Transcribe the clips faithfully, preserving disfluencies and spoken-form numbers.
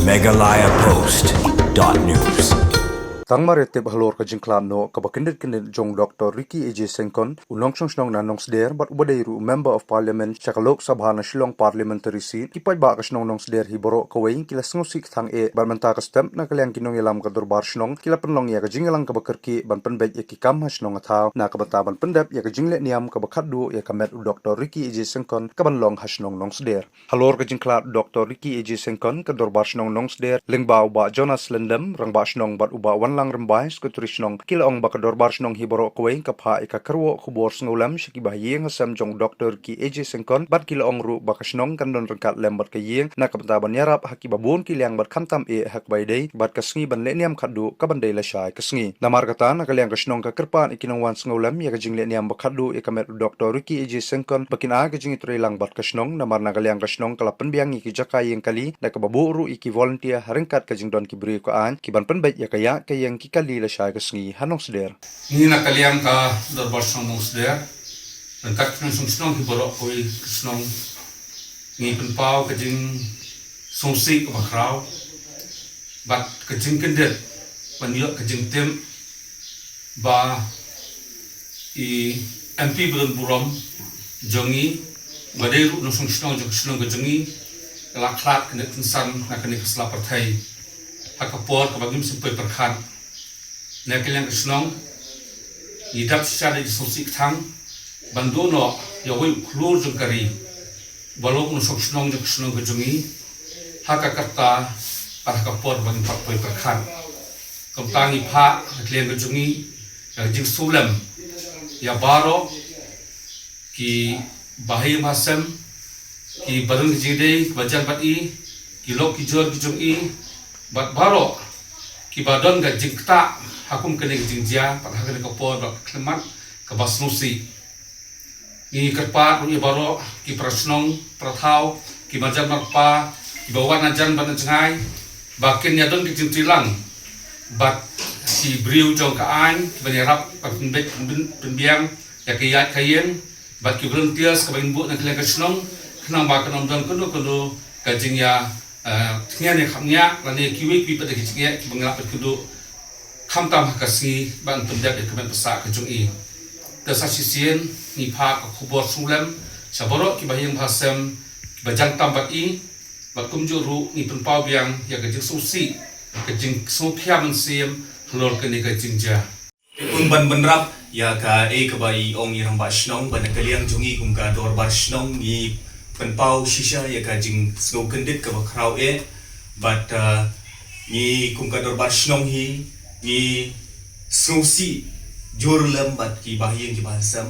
Meghalaya Post dot news. Tang mar ïa tip halor ka jingkhlad noh kaba kyndit kyndit jong Doctor Ricky A J Syngkon, u nongshong shnong na Nongsder bad uba dei ruh u Member of Parliament sha ka Lok Sabha na Shillong Parliamentary Seat, ki paidbah ka shnong Nongsder hi baroh kawei ki la sngewsih kthang eh bad mynta ka step na ka liang ki nongïalam ka dorbar shnong ki la pynlong ïa ka jingïalang kaba kyrkieh ban pynbeit ïa ki kam ha shnong ha thaw na ka bynta ban pyndep ïa ka jingleh niam kaba khatduh ïa ka met u Doctor Ricky A J Syngkon kaban long ha shnong Nongsder. Halor ka jingkhlad Doctor Ricky A J Syngkon, ka dorbar shnong Nongsder lyngba u Bah Jonas Lyndem, rangbah shnong, bad u Bah Wanlang Rymbai, sekretari shnong, ki la ong ba ka dorbar shnong hi baroh kawei ka phah ïa ka kyrwoh khubor sngewlem sha ki bahaïing hasem jong Doctor Ricky A J Syngkon bad ki la ong ruh ba ka shnong kan don ryngkat lem bad ka ïing na ka bynta ban ïarap ha kiba bun ki liang bad khamtam eh ha kaba ïadei bad ka sngi ban leh niam khatduh kaban dei lashai ka sngi. Namar kata, na ka liang ka shnong ka kyrpad ïa ki nongwan sngewlem ïa ka jingleh niam ba khatduh ïa ka met u Doctor Ricky A J Syngkon ba kin ai ka jingïatreilang bad ka shnong, namar na ka liang ka shnong ka la pynbiang ïa ki jaka ïing kali da kaba buh ruh ïa ki volunteer ha ryngkat ka jingdon ki briew ka aiñ ki ban pynbeit ïa ka ïaid ka ïeng ki kali lashai ka sngi ha Nongsder. Ngi na ka liang ka dorbar shnong Nongsder, ryngkat ki nongshong shnong hi baroh kawei ka shnong, ngi pynpaw ka jingsngewsih kaba khraw bad ka jingkyndit ban ïoh ka jingtip ba i M P ba don burom jong ngi, ba dei ruh u nongshong shnong jong ka shnong ka jong ngi, ka la khlad kane ka kynsan na kane ka sla pyrthei ha ka por kaba ngim shym poi pyrkhat. Na ka liang ka shnong, ngi dap shisha da jingsngewsih kthang ban duh noh ïa uwei u khlur jong ka ri, ba long u nongshong shnong jong ka shnong ka jong ngi ha ka rta bad ha ka por ba ngim pat poi pyrkhat. Kumta ngi phah na ka liang ka jong ngi ïa ka jingsngewlem ïa baroh ki bahaïing bahasem, ki ba don ki jingïadei ba jan bad i, ki lok ki jor ki jong i, bad baroh ki ba don ka jingktah ha kum kane ka jingjia bad ha kane ka por bad ka khyllipmat kaba sngewsih. Ngi kyrpad ruh ïa baroh ki para shnong para thaw, ki marjan marpa, ki ba wan na jan bad na jngai, ba kin ïa don ki jingtreilang bad ki briew jong ka aiñ, ki ban ïarap ban pynbeit pynbiang ïa ka ïaid ka ïeng bad ki volunteers kaba ngin buh na ka liang ka shnong, khnang ba kan ym don kano kano ka jingïa, eh, thngan ïa khapngiah lane kiwei kiwei pat de ki jingeh kiba ngi lah ban kynduh khamtam ha ka sngi ban pyndep ïa ka met basa ka jong i. Te sa shisien ngi phah ka khubor sngewlem sha baroh ki bahaïing bahasem kiba jan tam bad i, bad kumjuh ruh ngi pynpaw biang ïa ka jingsngewsih, ka jingsngewkhia mynsiem halor kane ka jingjia. Te kum ban bynrap ïa kaei kaba i ong i rangbah shnong, ba na ka liang jong ngi kum ka dorbar shnong ngi pynpaw shisha ïa ka jingsngewkyndit kaba khraw eh, bad, uh, ngi kum ka dorbar shnong hi ngi sngewsih jur lem bad ki bahaïing ki bahasem,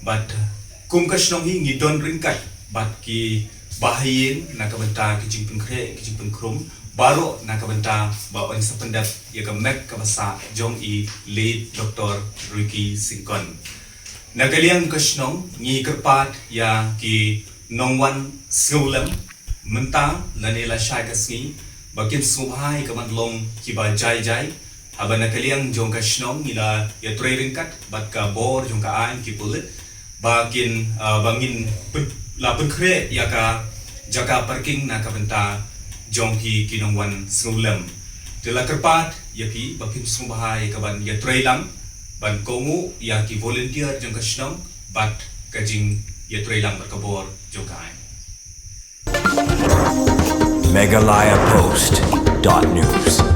bad, uh, kum ka shnong hi ngi don ryngkat bad ki bahaïing na ka bynta ki jingpynkhreh ki jingpynkhrum baroh na ka bynta ba yn sa pyndep ïa ka met kaba sah jong i late Doctor Ricky Syngkon. Na ka liang ka shnong ngi kyrpad ïa ki nongwan sngewlem mynta lane lashai ka sngi ba kin sngewbha ïa ka ban long kiba jai jai, haba na ka liang jong ka shnong ngi la ïatrei ryngkat bad ka bor jong ka aiñ ki pulit ba kin, ah, ba ngin pyn-, la pynkhreh ïa ka jaka parking na ka bynta jong phi ki nongwan sngewlem. Te la kyrpad ïa phi ba phin sngewbha ïa ka ban ïatrei lang ban kohnguh ïa ki volunteer jong ka shnong bad ka jingïatrei lang bad ka bor jong ka aiñ. Meghalaya Post dot news.